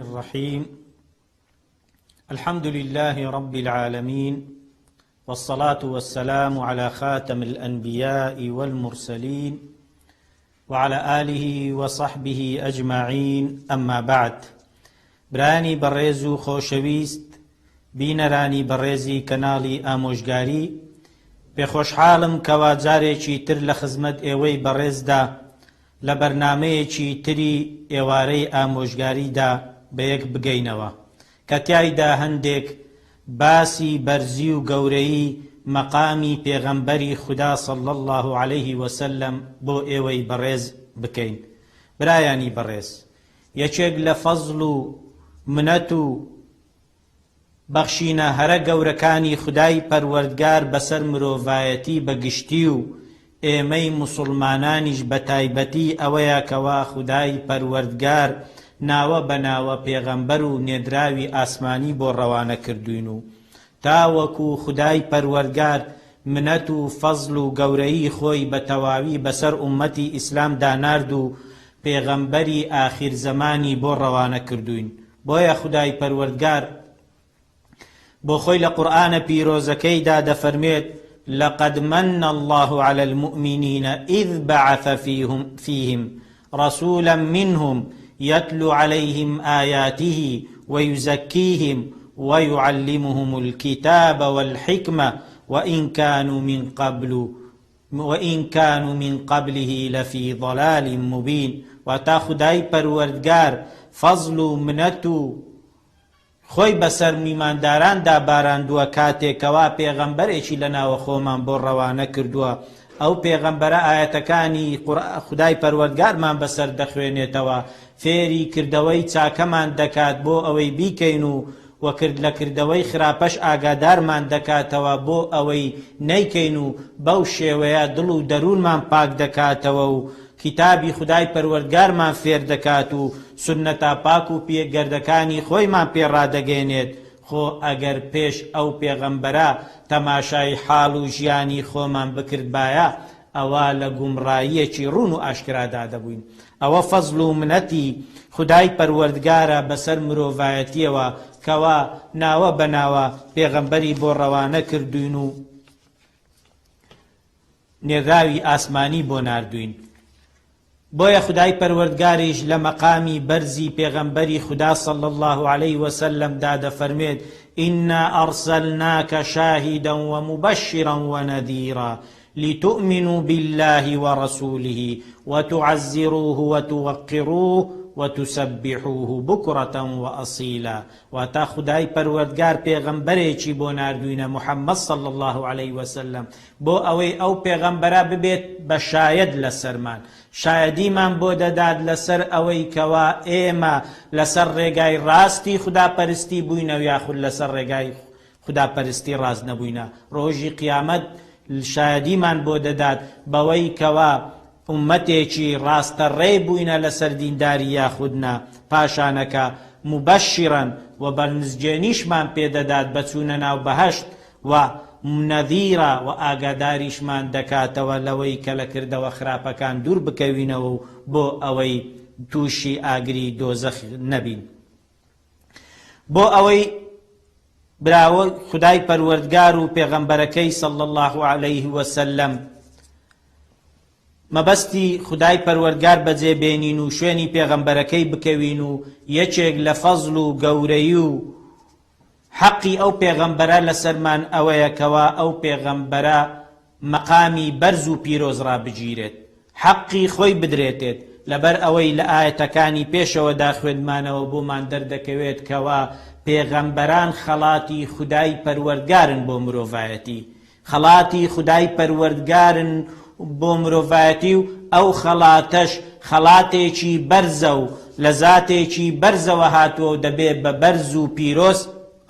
الرحیم الحمد لله رب العالمین والصلاة والسلام على خاتم الأنبياء والمرسلين وعلى آله وصحبه أجمعين أما بعد برایانی بەڕێز و خۆشەویست بینەرانی بەڕێزی کەناڵی ئامۆژگاری پێخۆشحاڵم کەوا جارێکی تر لە خزمەت ئێوەی بەڕێزدا لە بەرنامەیەکی تری ئێوارەی ئامۆژگاریدا بەیەک بگەینەوە کە تیایدا هەندێک باسی بەرزی و گەورەیی مەقامی پێغەمبەری خودا صلی اللە علیه وسلم بۆ ئێوەی بەڕێز بکەین. برایانی بەڕێز یەکێک لە فەزڵ و منەت و بەخشینە هەرە گەورەکانی خودای پەروەردگار بەسەر مرۆڤایەتی بە گشتی و ئێمەی موسوڵمانانیش بە تایبەتی ئەوەیە کەوا خودای پەروەردگار ناوە بە ناوە پێغەمبەر و نێدراوی ئاسمانی بۆ ڕەوانە کردووین و تاوەکو خودای پەروەردگار منەت و فەزڵ و گەورەیی خۆی بە تەواوی بەسەر ئوممەتی ئیسلامدا نارد و پێغەمبەری ئاخیر زەمانی بۆ ڕەوانە کردووین بۆیە خودای پەروەردگار بۆ خۆی لە قورئانە پیرۆزەکەیدا دەفەرموێت، لقد من اللە علی المومنین اذ بعث فیهم رسولا منهم یتلو علیهم آیاته ویزکیهم ویعلمهم الکتاب والحکمە وان کانوا من قبل وان کانوا من قبله لفی ضلال مبین واتا خودای پەروەردگار فەزڵ و منەت و خۆی بەسەر میمانداراندا باراندووە کاتێک کەوا پێغەمبەرێکی لە ناوەخۆمان بۆ ڕەوانە کردووە ئەو پێغەمبەرە ئایەتەکانی خودای پەروەردگارمان بەسەر دەخوێنێتەوە فێری کردەوەی چاکەمان دەکات بۆ ئەوەی بیکەین و وە کرد لە کردەوەی خراپەش ئاگادارمان دەکاتەوە بۆ ئەوەی نەیکەین و بەو شێوەیە دڵ و دەروونمان پاک دەکاتەوە و کیتابی خودای پەروەردگارمان فێر دەکات و سوننەتە پاک و گەردەکانی خۆیمان پێ ڕادەگەیەنێت، خۆ ئەگەر پێش ئەو پێغەمبەرە تەماشای حاڵ و ژیانی خۆمان بکردبایە ئەوا لە گومڕاییەکی ڕوون و ئاشکرادا دەبووین. ئەوە فەزڵ و منەتی خودای پەروەردگارە بەسەر مرۆڤایەتیەوە کەوا ناوە بە ناوە پێغەمبەری بۆ ڕەوانە کردووین و نێردراوی ئاسمانی بۆ ناردووین. بۆیە خودای پەروەردگاریش لە مەقامی بەرزی پێغەمبەری خودا صلی اللە علیه وسلم دا دەفەرموێت، انا ارسلناک شاهدا ومبشرا ونذیرا لتؤمنوا باللە ورسوله وتعزروه وتوقروه وتسبحوه بکرة وأصیلا واتا خودای پەروەردگار پێغەمبەرێکی بۆ ناردووینە محمد صلی اللە علیه وسلم بۆ ئەوەی ئەو پێغەمبەرە ببێت بە شایەد لەسەرمان، شایەدیمان بۆ دەدات لەسەر ئەوەی کەوا ئێمە لەسەر ڕێگای ڕاستی خوداپەرستی بووینە و یاخود لەسەر ڕێگای خوداپەرستی ڕاست نەبووینە، ڕۆژی قیامەت شایەدیمان بۆ دەدات بەوەی کەوا ئوممەتێکی ڕاستە ڕێ بووینە لەسەر دینداری یاخود نا، پاشانەکە، مبشرا، و بەرنزگێنیشمان پێ دەدات بە چوونە ناو بەهەشت، و، نذیرا، و ئاگاداریشمان دەکاتەوە لەوەی کە لە کردەوە خراپەکان دوور بکەوینەوە و بۆ ئەوەی تووشی ئاگری دۆزەخ نەبین. بۆ ئەوەی براوە خودای پەروەردگار و پێغەمبەرەکەی صلی اللە علیه وسلم مەبەستی خودای پەروەردگار بەجێ بێنین و شوێنی پێغەمبەرەکەی بکەوین و یەکێک لە فەزڵ و گەورەی و حەقی ئەو پێغەمبەرە لەسەرمان ئەوەیە کەوا ئەو پێغەمبەرە مەقامی بەرز و پیرۆز ڕابگیرێت حەقی خۆی بدرێتێت لەبەر ئەوەی لە ئایەتەکانی پێشەوەدا خوێندمانەوە بۆمان دەردەکەوێت کەوا پێغەمبەران خەڵاتی خودای پەروەردگارن بۆ مرۆڤایەتی خەڵاتی خودای پەروەردگارن بۆ مرۆڤایەتی و ئەو خەڵاتەش خەڵاتێکی بەرزە و لە زاتێکی بەرزەوە هاتووە و دەبێ بە بەرز و پیرۆز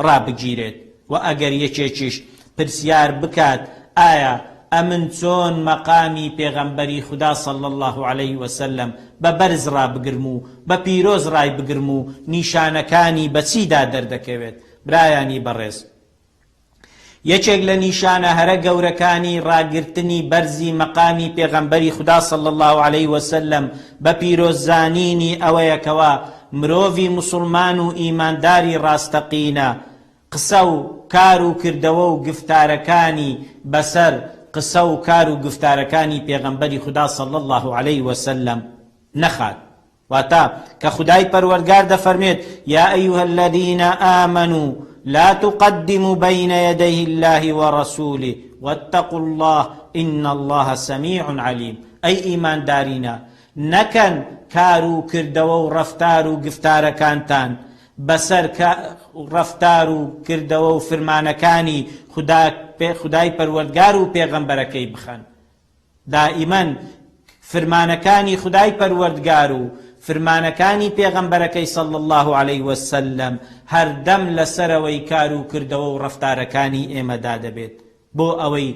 ڕابگیرێت وە ئەگەر یەکێکیش پرسیار بکات ئایا ئەمن چۆن مەقامی پێغەمبەری خودا صلی اللە علیه وسلم بە بەرز ڕابگرم و بە پیرۆز ڕایبگرم و نیشانەکانی بە چیدا دەردەکەوێت برایانی بەڕێز یەکێک لە نیشانە هەرە گەورەکانی ڕاگرتنی بەرزی مەقامی پێغەمبەری خودا صلی اللە علیه وسلم بە پیرۆز زانینی ئەوەیە کەوا مرۆڤی موسوڵمان و ئیمانداری ڕاستەقینە قسە و کار و کردەوە و گفتارەکانی بەسەر قسە و کار و گفتارەکانی پێغەمبەری خودا صلی اللە علیه وسلم نەخات. واتە، کە خودای پەروەردگار دەفەرموێت، یا ایها الذین آمنوا لا تقدموا بین یدی اللە ورسوله واتقوا اللە ان اللە سمیع علیم، ئەی ئیماندارینە نەکەن کار و کردەوە و ڕەفتار و گفتارەکانتان بەسەر ڕەفتار و کردەوە و فرمانەکانی خودای پەروەردگار و پێغەمبەرەکەی بخەن. دائیمەن فرمانەکانی خودای پەروەردگار و فرمانەکانی پێغەمبەرەکەی صلی اللە علیه وسلم هەردەم لەسەرەوەی کار و کردەوە و ڕەفتارەکانی ئێمەدا دەبێت بۆ ئەوەی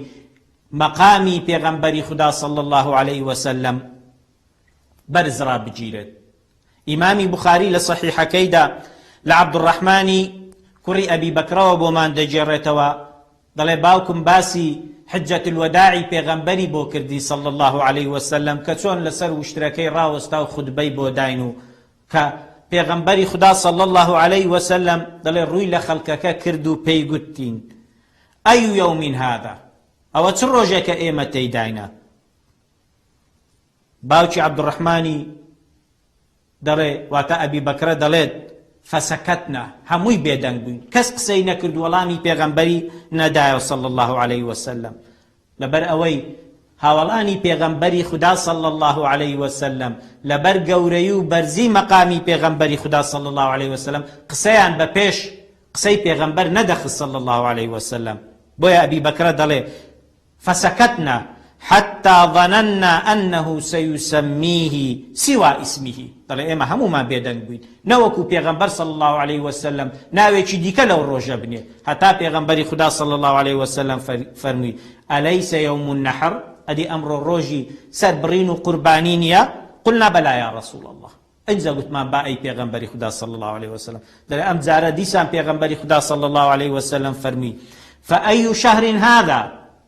مەقامی پێغەمبەری خودا صلی اللە علیه وسلم بەرز ڕابگیرێت. ئیمامی بوخاری لە سەحیحەکەیدا لە عەبدوڕەحمانی کوڕی ئەبی بەکرەوە بۆمان دەگێڕێتەوە دەڵێ باوکم باسی حجة الوداعی پێغەمبەری بۆ کردین صلی اللە علیه وسلم کە چۆن لەسەر وشترەکەی ڕاوەستا و خوتبەی بۆ داین و کە پێغەمبەری خودا صلی اللە علیه وسلم دەڵێ ڕووی لە خەڵکەکە کرد و پێی گوتین ای یوم هذا ئەوە چ ڕۆژێکە ئێمە تێیداینە باوکی عەبدوڕەحمانی دەڵێ، واتە ئەبی بەکرە دەڵێت، فسکتنا، هەمووی بێدەنگ بووین، کەس قسەی نەکرد وەڵامی پێغەمبەری نەدایەوە صلی اللە علیە وسلم، لەبەر ئەوەی هاوەڵانی پێغەمبەری خودا صلی اللە علیە وسلم لەبەر گەورەی و بەرزی مەقامی پێغەمبەری خودا صلی اللە علیە وسلم قسەیان بە پێش قسەی پێغەمبەر نەدەخست صلی اللە علیە وسلم، بۆیە ئەبی بەکرە دەڵێ، فسکتنا حتی ظننا انه سیسمیه سوی اسمه، دەڵێ ئێمە هەموومان بێدەنگ بووین نەوەکو پێغەمبەر صلی اللە علیه وسلم ناوێکی دیکە لەو ڕۆژە بنێ هەتا پێغەمبەری خودا صلی اللە علیه وسلم فەرمووی الیس یوم النحر ئەدی ئەمڕۆ ڕۆژی سەربڕین و قوربانی نییە؟ قلنا بلی یا رسول اللە ئینجا گوتمان با ئەی پێغەمبەری خودا صلی اللە علیه وسلم دەڵێ ئەم جارە دیسان پێغەمبەری خودا صلی اللە علیه وسلم فەرمووی فأی شهر هذا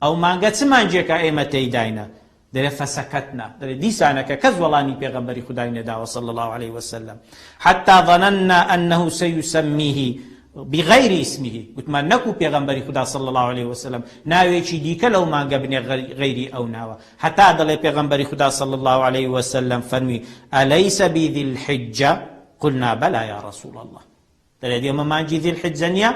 ئەو مانگە چ مانگێکە ئێمە تێیداینە دەڵێ فسکتنا دەڵێ دیسانەکە کەس وەڵامی پێغەمبەری خودای نەداوە صلی اللە علیه وسلم حتى ظننا أنه سيسميه بغیر اسمه گوتمان نەکو پێغەمبەری خودا صلی اللە علیه وسلم ناوێکی دیکە لەو مانگە بنێ غەیری ئەو ناوە هەتا دەڵێ پێغەمبەری خودا صلی اللە علیه وسلم فەرمووی الیس بذی الحجە قلنا بلی یا رسول اللە دەڵێ دێ ئەمە مانگی ذی الحجە نییە؟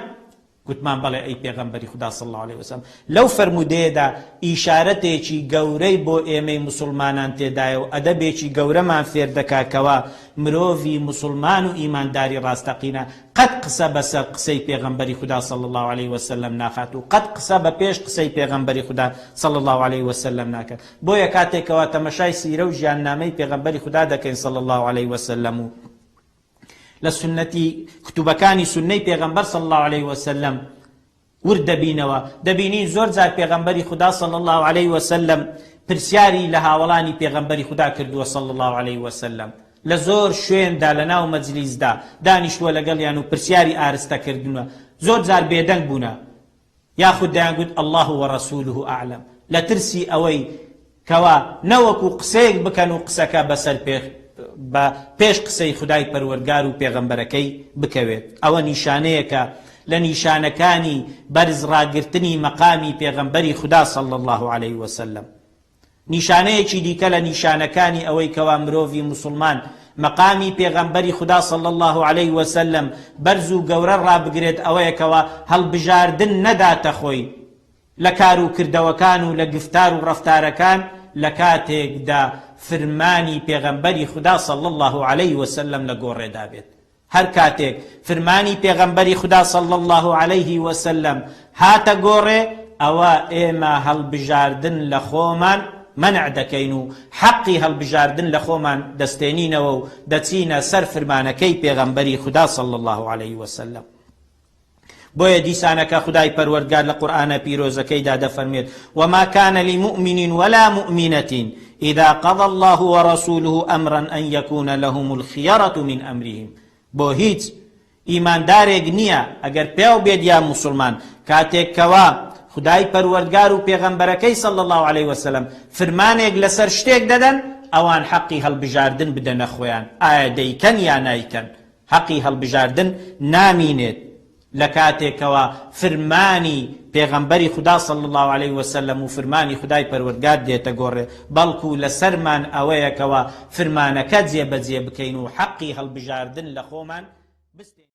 گوتمان بەڵێ ئەی پێغەمبەری خودا صلی اللە علیه وسلم. لەو فەرموودەیەدا ئیشارەتێکی گەورەی بۆ ئێمەی موسڵمانان تێدایە و ئەدەبێکی گەورەمان فێر دەکا کەوا مرۆڤی موسڵمان و ئیمانداری ڕاستەقینە قەت قسە بەسەر قسەی پێغەمبەری خودا صلی اللە علیه وسلم ناخات و قەت قسە بە پێش قسەی پێغەمبەری خودا صلی اللە علیه وسلم ناکات. بۆیە کاتێک کەوا تەمەشای سیرە و ژیاننامەی پێغەمبەری خودا دەکەین صلی اللە علیه وسلم و لە سوننەتی کتوبەکانی سوننەی پێغەمبەر صلی اللە علیه وسلم ورد دەبینەوە دەبینین زۆر جار پێغەمبەری خودا صلی اللە علیه وسلم پرسیاری لە هاوەڵانی پێغەمبەری خودا کردووە صلی اللە علیه وسلم لە زۆر شوێندا لە ناو مەجلیسدا دانیشتووە لەگەڵیان و پرسیاری ئارستە کردنە زۆر جار بێدەنگ بوونە یاخود دەیانگوت اللە ورسوله اعلم لە ترسی ئەوەی کەوا نەوەکو قسەیەک بکەن و قسەکە بەسەر بە پێش قسەی خودای پەروەرگار و پێغەمبەرەکەی بکەوێت ئەوە نیشانەیەکە لە نیشانەکانی بەرز ڕاگرتنی مەقامی پێغەمبەری خودا صلی اللە علیه وسلم. نیشانەیەکی دیکە لە نیشانەکانی ئەوەی کەوا مرۆڤی موسوڵمان مەقامی پێغەمبەری خودا صلی اللە علیه وسلم بەرز و گەورە ڕابگرێت ئەوەیە کەوا هەڵبژاردن نەداتە خۆی لە کار و کردەوەکان و لە گفتار و ڕەفتارەکان لە کاتێکدا فرمانی پێغەمبەری خودا صلی اللە علیه وسلم لە گۆڕێدا بێت. هەر کاتێک فرمانی پێغەمبەری خودا صلی اللە علیه وسلم هاتە گۆڕێ ئەوە ئێمە هەڵبژاردن لە خۆمان مەنع دەکەین و حەقی هەڵبژاردن لە خۆمان دەستێنینەوە و دەچینە سەر فرمانەکەی پێغەمبەری خودا صلی اللە علیه وسلم. بۆیە دیسانەکە خودای پەروەردگار لە قورئانە پیرۆزەکەیدا دەفەرموێت، وما کان لمومن ولا مومنە اذا قضی اللە ورسوله امرا ان یکون لهم الخیرە من امرهم بۆ هیچ ئیماندارێک نییە ئەگەر پیاو بێت یا موسڵمان کاتێک کەوا خودای پەروەردگار و پێغەمبەرەکەی صلی اللە علیه وسلم فرمانێک لەسەر شتێک دەدەن ئەوان حەقی هەڵبژاردن بدەنە خۆیان ئایا دەیکەن یا نایکەن. حەقی هەڵبژاردن نامینێت لە کاتێکەوە فرمانی پێغەمبەری خودا صلی اللە علیە وسلم و فرمانی خودای پەروەردگار دێتە گۆڕێ، بەڵکو لەسەرمان ئەوەیە کەوا فرمانەکە جێبەجێ بکەین و حەقی هەڵبژاردن لە خۆمان بستێنین.